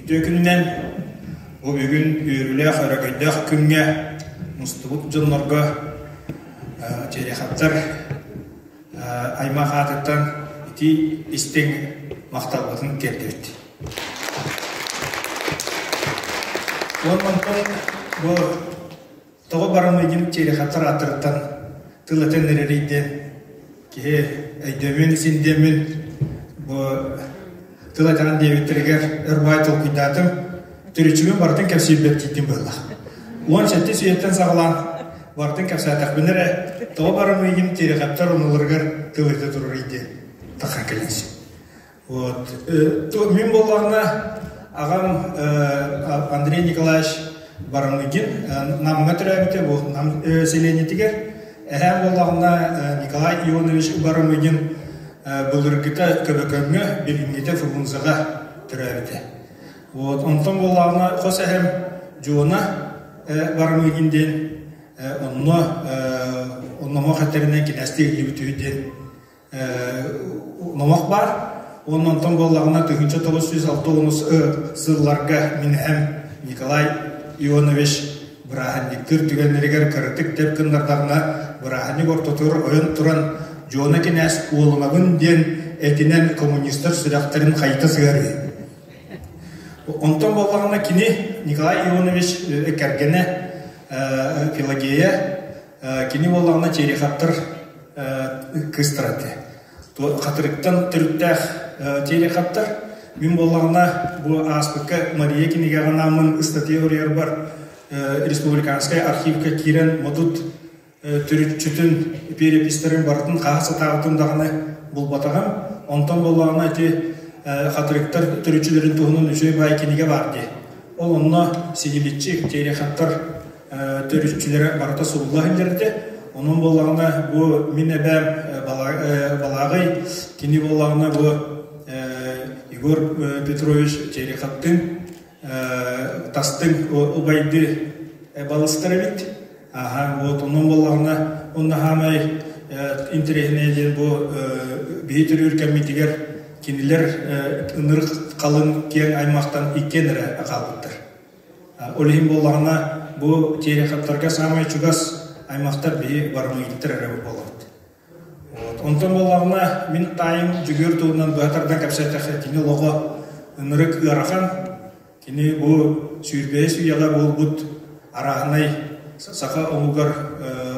Үтүө күнүнэн! Бу бүгүн үөрүүлээх өрөгөйдөөх күҥҥэ мустубут дьоннорго Тереховтар аймах аатыттан ити истиҥ махталбытын тиэрдэбит. Уонна онтон бу Тоҕо барамыйдым Тереховтар ааттарыттан тыл этэн эрэрий диэн киһи өйдөөмүн исин диэммин бу тыл этэҕин диэбиттэригэр өр баай толкуйдаатым. Төрүччүбүн барытын кэпсиирбэт тиийдим быһыылаах. 17 үйэттэн саҕалаан барытын кэпсээтэхпинэ эрэ тоҕо барамыйдым Тереховтар оннуларыгар тыл этэ турарый диэн тахсан кэлэн Вот. Мин буоллаҕына аҕам Андрей Николаевич Барамыгин Намҥа төрөөбүтэ бу Нам сэлиэнньэтигэр. Эһээм буоллаҕына Николай Ионович Барамыгин былыргыта Көбөкөҥҥө, билиҥҥитэ Фрунзеҕа төрөөбүтэ. Вот. Онтон буоллаҕына хос эһэм Дьуона Барамыгин диэн онно номох этэринэн кинээстии иһиллибит үһү диэн номох баар. Уонна онтон буоллаҕына 1960 сылларга мин эһэм Николай Ионович бырааһынньыктыыр түгэннэригэр кыратык тэп гыннардаҕына бырааһынньык ортотугар ойон туран Дьуона кинээс уолунабын диэн этинэн коммунистар сүрэхтэрин хайыта сыһар үһү. Онтон буоллаҕына кини Николай Ионович кэргэнэ Пелагея кини буоллаҕына Тереховтар кыыстара этэ. Хатырыктан төрүттээх Тереховтар. Мин буоллаҕына бу ааспыкка Мария кинигэҕэ анааммын ыстатыйа уруйарбар республиканскай архивка киирэн модут төрүччүтүн перепистэрин барытын хааһа сатаабытым даҕаны булбатаҕым. Онтон буоллаҕына ити хатырыктар төрүччүлэрин туһунан үчүгэй баай кинигэ баар дии. Ол онно сигиличчи Тереховтар төрүччүлэрэ барыта сурулла сылдьар этэ. Онон буоллаҕына бу мин эбээм Балааҕый, кини буоллаҕына бу Егор Петрович Тереховтыын тастыҥ убайды балыстар эбит. Аха, вот онон буоллаҕына онно хаамай интэриэһинэй диэн бу биһи төрүүр кэммитигэр кинилэр ынырык халыҥ киэҥ аймахтан иккиэн эрэ хаалбыттар. Ол иһин буоллаҕына, бу Тереховтарга саамай чугас аймахтар биһи барамыйдыттар эрэ буолабыт. Вот. Онтон буоллаҕына, мин таайым Дьөгүөр туһунан быһа тардан кэпсээтэххэ, кини олоҕо ынырык ыарахан. Кини бу сүүрбэһис үйэҕэ буолбут арааһынай саха омугар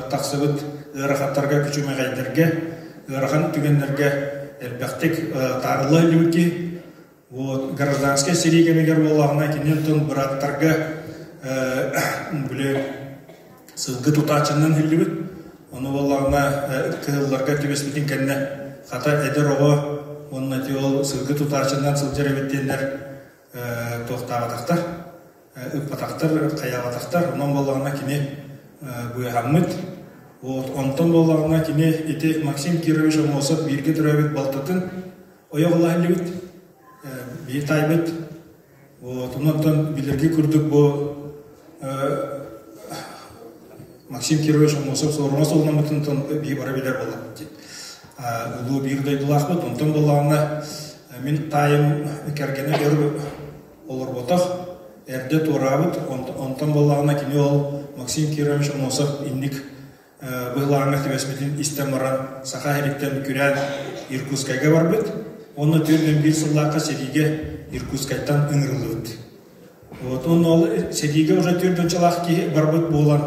тахсыбыт ыарахаттарга, күчүмэҕэйдэргэ, ыарахан түгэннэргэ элбэхтик таарылла илдьибит киһи. Вот гражданскай сэрии кэмигэр буоллаҕына кини онтон бырааттарга били сылгы тутааччынан иһиллибит. Ону буоллаҕына кыһылларга түбэспитин кэннэ хата эдэр оҕо уонна ити ол сылгы тутааччынан сылдьар эбит диэннэр туохтаабатахтар, ыппатахтар, хайаабатахтар. Онон буоллаҕына кини быыһаммыт. Вот онтон буоллаҕына кини ити Максим Кирович Аммосов бииргэ төрөөбүт балтытын ойох ыла иһиллибит, биир таайбыт. Вот, онон билэрги курдук бу Максим Кирович Аммосов суорума суолламмытын биһи бары билэр буоллахпыт дии. Улуу биир дойдулаахпыт. Онтон буоллаҕына мин таайым кэргэнэ өр олорботох, эрдэ туораабыт. Онтон буоллаҕына кини ол Максим Кирович Аммосов инник быһылааҥҥа түбэспитин истэн баран Саха сириттэн күрээн Иркутскайга барбыт уонна 41 сыллаахха сэриигэ Иркутскайтан ыҥырыллыбыт. Вот уонна ол сэриигэ уже түөрт уончалаах киһи барбыт буолан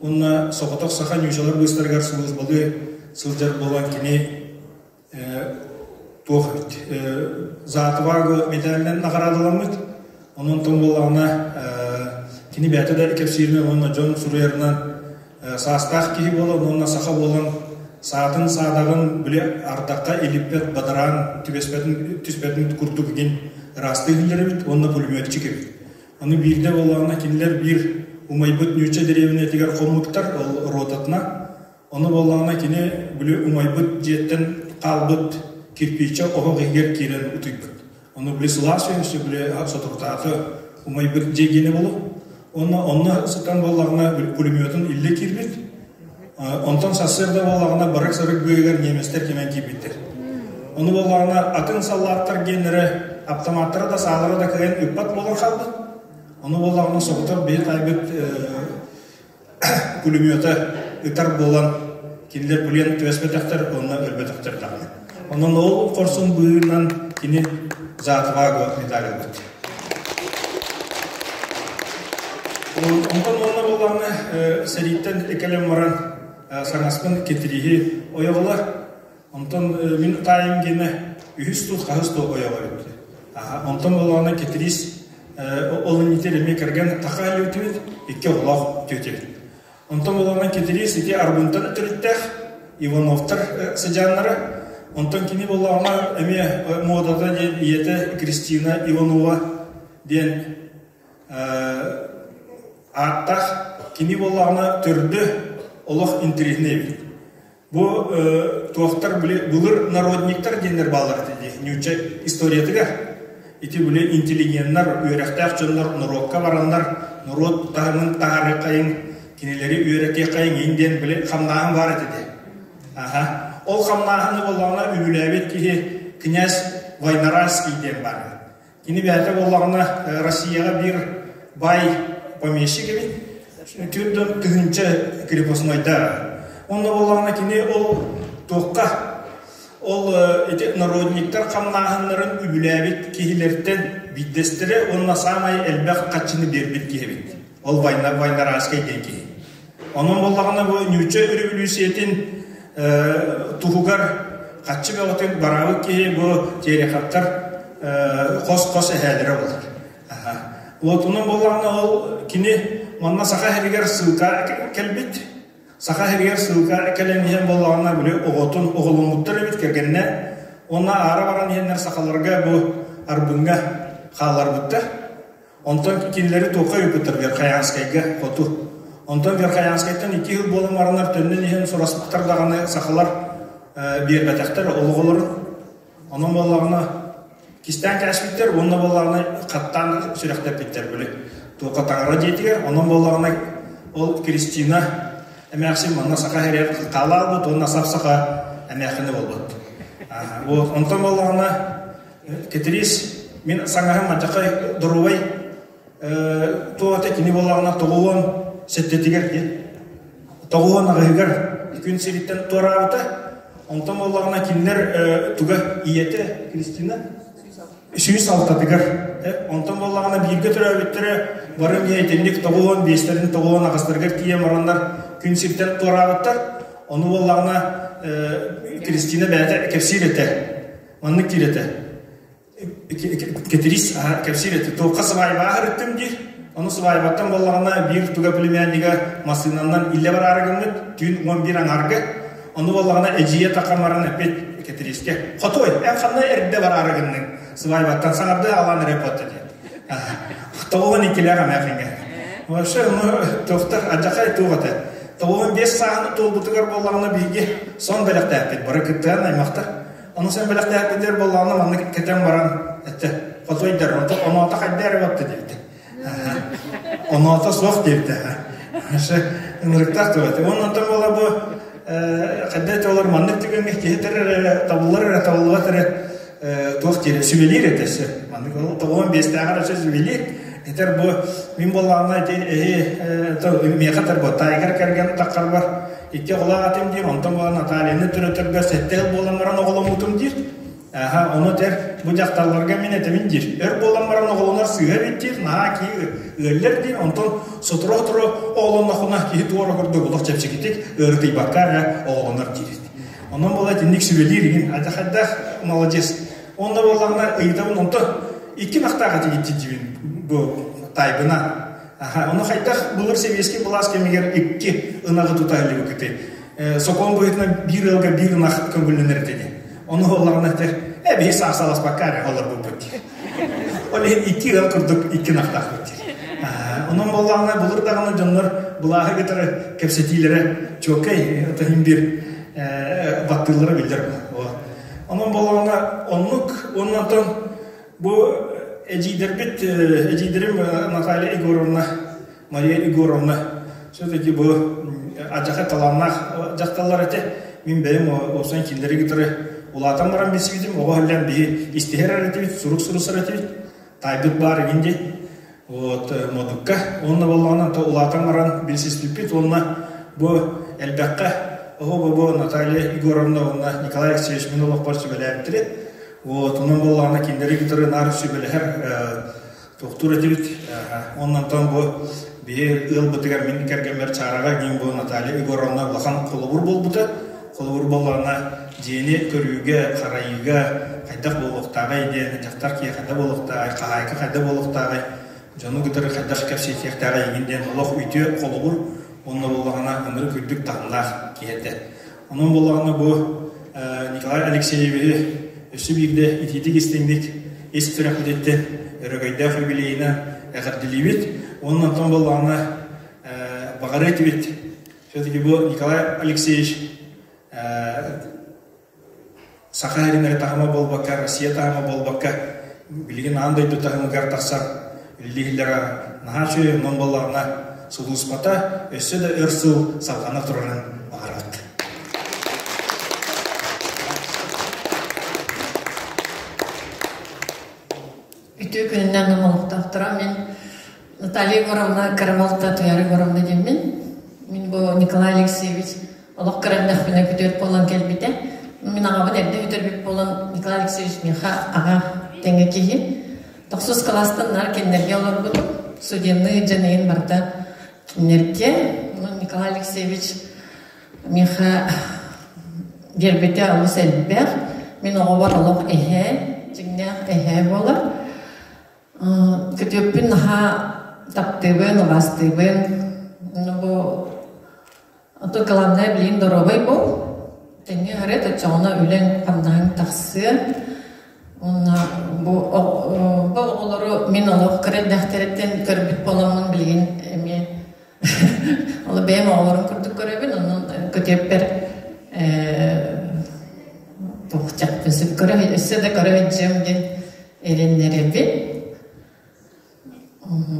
уонна соҕотох саха ньуучалар быыстарыгар сулууспалыы сылдьар буолан кини туох эбит за отвагу медалынан наҕараадаламмыт. Онон том буоллаҕына кини бэйэтэ да кэпсииринэн уонна дьон суруйарынан саастаах киһи буолан уонна саха буолан саатын саадаҕын били ардахха илиппэт бадараан түбэспэтин түспэтин курдук игин ыраастыы иһиллэр эбит уонна пулеметчик эбит. Аны биирдэ буоллаҕына кинилэр биир умайбыт ньуучча дэриэбинэтигэр хоммуттар ол ротатына Ону буоллаҕына кини били умайбыт дьиэттэн хаалбыт кирпииччэ оһох иһигэр киирэн утуйбут. Ону били сылаас үһү били соторутааҕы умайбыт дьиэ гиэнэ буолуо. Онно онно сытан буоллаҕына пулеметун иллэ киирбит. Онтон сарсыарда буоллаҕына барык-сарык быыһыгар немецтэр кимэн киирбиттэр. Ону буоллаҕына атын саллааттар гиэннэрэ. Аптамааттара да саалара да кыайан ыппат буолан хаалбыт. Ону буоллаҕына соҕотох биһи таайбыт пулемета ытар буолан кинилэр плен түбэспэтэхтэр уонна өлбөтөхтөр даҕаны. Онон ол хорсун быһыынан кини За отвагу медаль ылбыт. Онтон уонна буоллаҕына сэрииттэн кэлэн баран саҥаспын Кэтирииһи ойоҕолор. Онтон мин таайым диэнэ үһүс тус хаһыс да ойоҕо эбит. Онтон буоллаҕына Кэтириис ол иннитэр эмиэ кэргэн таха илиутүбүт, икки оҕолоох түөтүбүт. Онтон буоллаҕына Кэтириис ити Арбынтан төрүттээх Ивановтар сыдьааннара. Онтон кини буоллаҕына эмиэ муодата диэн ийэтэ Кристина Иванова диэн ааттаах. Кини буоллаҕына төрдө олох интэриэһинэй эбит. Бу туохтар били былыр народниктар диэннэр бааллар этэ дии нуучча историятыгар. Ити били интеллигеннар, үөрэхтээх дьоннор норуокка бараннар норуот таһымын таһаарыаххайыҥ, кинилэри үөрэтиэххэйиҥ иин диэн били хамнааһын баар этэ дии. Аха. Ол хамнааһыны буоллаҕына үбүлээбит киһи князь Войнаранский диэн баар. Кини бэйэтэ буоллаҕына Россияҕа биир баай помещик эбит. Төрдөн тыһыынча крепостнойдар. Онно буоллаҕына кини ол туохха ол ити народниктар хамнааһыннарын үбүлээбит киһилэртэн биирдэстэрэ уонна саамай элбэх хаччыны биэрбит киһи эбит. Ол Войнаранскай диэн киһи. Онон буоллаҕына бу ньуучча өрөбүлүүсүйэтин туһугар хаччы бөҕөтүн бараабыт киһи бу Тереховтар хос-хос эһээлэрэ буолар. Вот онон буоллаҕына ол кини манна Саха сиригэр ссылка кэлбит. Саха сиригэр ссылка кэлэн иһэн буоллаҕына били оҕотун оҕоломмуттар эбит кэргэннэ. Уонна аара баран иһэннэр сахаларга бу Арбыҥҥа хаалларбыттар. Онтон кинилэри туохха ыыппыттар Верхоянскайга хоту. Онтон Верхоянскайтан икки сыл буолан бараннар төннөн иһэн сураспыттар даҕаны сахалар биэрбэтэхтэр олоҕолорун. Онон буоллаҕына кистээн кээспиттэр уонна буоллаҕына хаттаан сүрэхтэппиттэр били туохха таҥара дьиэтигэр. Онон буоллаҕына ол Кристина эмээхсин манна саха сиригэр хаалаабыт уонна сап саха эмээххинэ буолбут. Вот онтон буоллаҕына Кэтириис мин саҥаһым мадьахай доруобай туота кини буоллаҕына тоҕуон сэттэтигэр тоҕуон аҕыһыгар күн сириттэн туораабыта. Онтон буоллаҕына кинилэр туга ийэтэ Кристина 106-тыгар онтон буоллаҕына бииргэ төрөөбүттэрэ бары эмиэ итинник тоҕуон биэстэрин тоҕуон аҕыстарыгар тиийэн бараннар күн сиртэн туораабыттар. Ону буоллаҕына Кристина бэйэтэ кэпсиир этэ. Маннык диир этэ. Кэтириис кэпсиир этэ. Туохха сыбаайбаҕа сырыттым диир. Ону сыбаайбаттан буоллаҕына биир туга племяннига массыынанан иллэ бараары гыммыт. Түүн 11 аҥаарга. Ону буоллаҕына эдьиийэ тахан баран эппит Кэтириискэ. Хотой, эн ханна эрдэ бараары гынныҥ? Сыбаайбаттан саҥарды алаан эрэ буотта диэн. Тоҕуон иккилээх эмээхиҥҥэ. Вообще, ону туохтар адьахай туох этэ. Тоҕуон биэс сааһын туолбутугар буоллаҕына биһиги сон бэлэхтээппит. Бары кыттыһан аймахтар. Ону сен бэлэхтээппитигэр буоллаҕына маннык кэтэн баран этэ хотойдар онто оноото хайда эрэ батта диэбитэ. Оноото суох диэбитэ. Аше ынырыктаах туох этэ. Уонна онтон буола бу хайда этэ олор маннык түгэҥҥэ киһи эрэ табыллар эрэ табыллыбат эрэ туох диир сүбэлиир этэ өссө. Маннык ол тоҕуон биэстээҕэр өссө сүбэлиир. Этэр бу мин буоллаҕына ити эһи миэхэ этэр бу таайгар кэргэн таххарбар Икки оҕолоох этим диир, онтон буолан Натальяны төрөтөргө сэттэ сыл буолан баран оҕоломмутум диир. Аха, ону этэр, бу дьахталларга мин этэбин диир. Өр буолан баран оҕолонор сыыһа эбит диир, наһаа киһи ыаллар диир, онтон сотору-сотору оҕолонноххуна киһи туора курдук олох чэпчэкитик ыарытыйбакка эрэ оҕолонор диир. Онон буола итинник сүбэлиир игин, хайдах молодец. Онно буоллаҕына ыйытабын, онтон икки ынахтаах этигит диибин бу таайбына. Аха, ону хайдах былыр сэбиэскэй былаас кэмигэр икки ынаҕы тута илибикити. Сокуон быһыытынан биир ыалга биир ынах көҥүллэнэр этэ дии. Ону буоллаҕына этэр, ээ биһи саахсаласпакка эрэ олорбуппут диир. Ол иһин икки ыал курдук икки ынахтаахпыт диир. Онон буоллаҕына былыр даҕаны дьоннор былааһы кытары кэпсэтиилэрэ чуолкай, это иһин биир баттыыллара биллэр. Онон буоллаҕына оннук уонна онтон Бу эдьиийдэрбит, эдьиийдэрим Наталья Егоровна, Мария Егоровна все-таки бу адьаха талааннаах дьахталлар этэ. Мин бэйэм уопсайан кинилэри кытары Улаатан баран билсибитим, оҕо иһиллэн биһи истиһэр эрэ этибит, сурук суруссар этибит. Таайбыт баар игин дии. Вот модукка. Уонна буоллаҕына то улаатан баран билсиспиппит уонна бу элбэххэ оһо бу Наталья Егоровна уонна Николай Алексеевич мин олохпор сүбэлээбиттэрэ. Вот онон буоллаҕына кинилэри кытары наар сүбэлэһэр туохтуур этибит. Оннонтон бу биһи ыалбытыгар мин кэргэммэр Чаараҕа диэн бу Наталья Егоровна улахан холобур буолбута. Холобур буоллаҕына дьиэни көрүүгэ, харайыыга хайдах буолуохтааҕый диэн, дьахтар киһи хайдах буолуохтааҕый, хаһаайка хайдах буолуохтааҕый, дьону кытары хайдах кэпсэтиэхтээҕий игин диэн олох үтүө холобур уонна буоллаҕына ынырык үрдүк таһымнаах киһи этэ. Онон буоллаҕына бу Николай Алексеевиһы өссө биирдэ итиитик истиҥник ис сүрэхпититтэн өрөгөйдөөх юбилейынан эҕэрдэлиибит. Уонна онтон буоллаҕына баҕарыа этибит все-таки бу Николай Алексеевич Саха сирин таһыма буолбакка, Россия таһыма буолбакка, билигин аан дойду таһымыгар тахсар үлэлииллэрэ наһаа үчүгэй, онон буоллаҕына сулууспата өссө да өр сыл салҕана турарын баҕарабыт. Үтүө күнүнэн олохтоохторо мин Наталья Егоровна Карамалта Туяра Егоровна диэммин. Мин бу Николай Алексеевич олох кыра эрдэхпинэ күтүөт буолан кэлбитэ. Мин аҕабын эрдэ бүтэрбит буолан Николай Алексеевич миэхэ аҕа тэҥэ киһи. Тохсус кылаастан наар кинилэргэ олорбутум. Студенныы дьаныйын барыта кинилэргэ. Николай Алексеевич миэхэ биэрбитэ олус элбэх. Мин оҕобор олох эһээ, дьиҥнээх эһээ буолар. Күтүөппүн наһаа таптыыбын, убаастыыбын. Ну бу Оттон главное билигин доруобай буол. Тэҥҥэ аһарыат, оччоҕуна үлэҥ-хамнаһыҥ тахсыа. Уонна бу бу оҕолору мин олох кыра эрдэхтэриттэн көрбүт буоламмын билигин эмиэ ол бэйэм оҕолорум курдук көрөбүн, онон көтүөппэр туох чахчы сөп көрө өссө да көрө сылдьыам диэн эрэннэрэбин.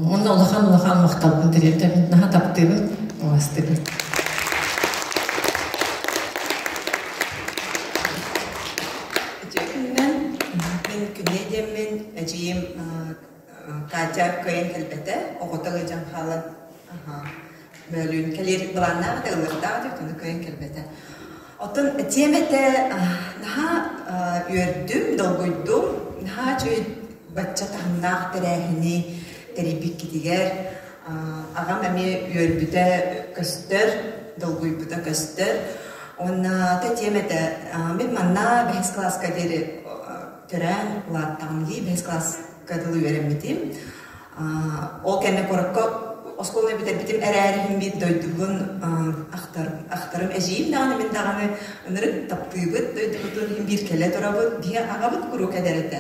Уонна улахан-улахан махталбын тириэрдэбин, наһаа таптыыбын, убаастыыбын. Үтүө күнүнэн. Мин Күннэй диэммин, эдьиийим Катя кыайан кэлбэтэ, оҕото ыалдьан хаалан бөөлүүн кэлиэр былааннаах этэ, ылыахтаах этэ, ону кыайан кэлбэтэ. Оттон этиэм этэ, наһаа үөрдүм, долгуйдум, наһаа үчүгэй бачча таһымнаах тэрээһини тэрийбиккитигэр аҕам эмиэ үөрбүтэ көстөр, долгуйбута көстөр. Уонна этиэм этэ, мин манна бэһис кылааска диэри төрөөн улааттаҕым дии, бэһис кылааска дылы үөрэммитим. Ол кэннэ куоракка оскуоланы бүтэрбитим эрээри иһин биир дойдубун ахтарым эдьиийим даҕаны мин даҕаны ынырык таптыыбыт дойдубутун иһин биир кэлэ турабыт биһи аҕабыт куруук эдэр этэ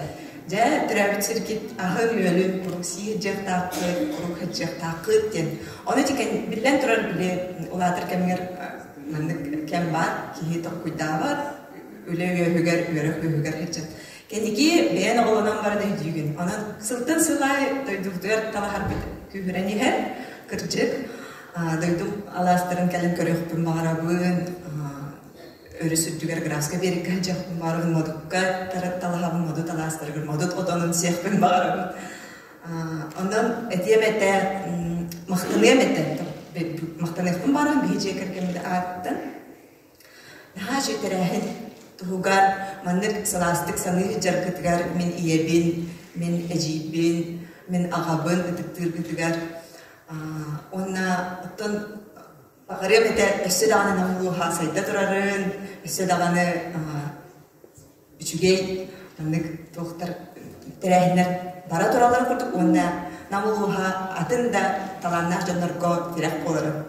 дьэ төрөөбүт сиргит аһын-үөлүн куруук сии сылдьыахтааххыт куруук сылдьыахтааххыт диэн ону ити биллэн турар били улаатар кэмҥэр маннык кэм баар киһи толкуйдаабат үлэ үөһүгэр үөрэх үөһүгэр сылдьан Кэнники бэйэн оҕолонон баран өйдүүгүн. Онон сылтан сыл аайы дойдубутугар талаһарбыт күүһүрэн иһэр. Кырдьык, дойдум алаастарын кэлэн көрүөхпүн баҕарабын. Өрүс үрдүгэр Графскай биэриккэ сылдьыахпын баҕарабын, Модукка талаһабын, Модут алаастарыгар Модут отонун сиэхпин баҕарабын. Онон этиэм этэ, махтаныам этэ, махтаныахпын баҕарабын биһи дьиэ кэргэммит ааттан. Наһаа үчүгэй тэрээһин туһугар маннык сылаастык саныы сылдьаргытыгар мин ийэбин, мин эдьиийбин, мин аҕабын ытыктыыргытыгар уонна оттон баҕарыам этэ өссө даҕаны Нам улууһа сайда турарын, өссө даҕаны үчүгэй маннык туохтар тэрээһиннэр бара тураллар курдук уонна Нам улууһа атын да талааннаах дьоннорго тирэх буоларын.